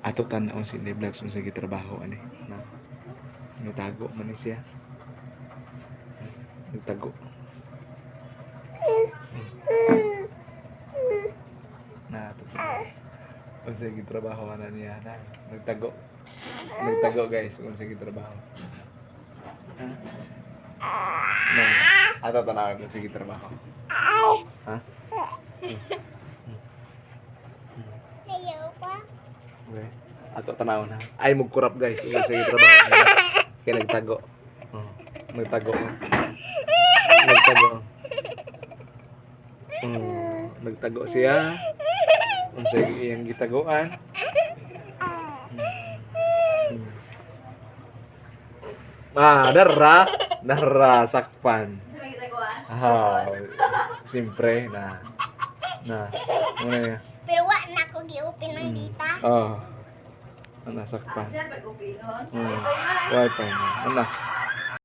Ato tan-awon si Inday Vlogs unsa gitrabaho ani. Na. Nitago man ni siya. Nagtago. Na ato. Unsa gitrabaho ana niya na. Nagtago. Nagtago, guys, unsa gitrabaho. Na. Ato tan-awon unsa gitrabaho. Ha? Ayaw pa. Okay. Ato tanawon ha. Ay, mugkurap, guys. Unsa gitrabaho niya. Kay nagtago. Oh, nagtago. Oh. Nagtago. Oh, nagtago siya. Unsa iyang gitaguan? Ah, dara, dara sakpan. Ah, siyempre na. Na. Muna niya. Pero wa na ko gi-open ng data. Oh. Ano, sakpan. Diyan, pag-upinon. Wifi na. Ano?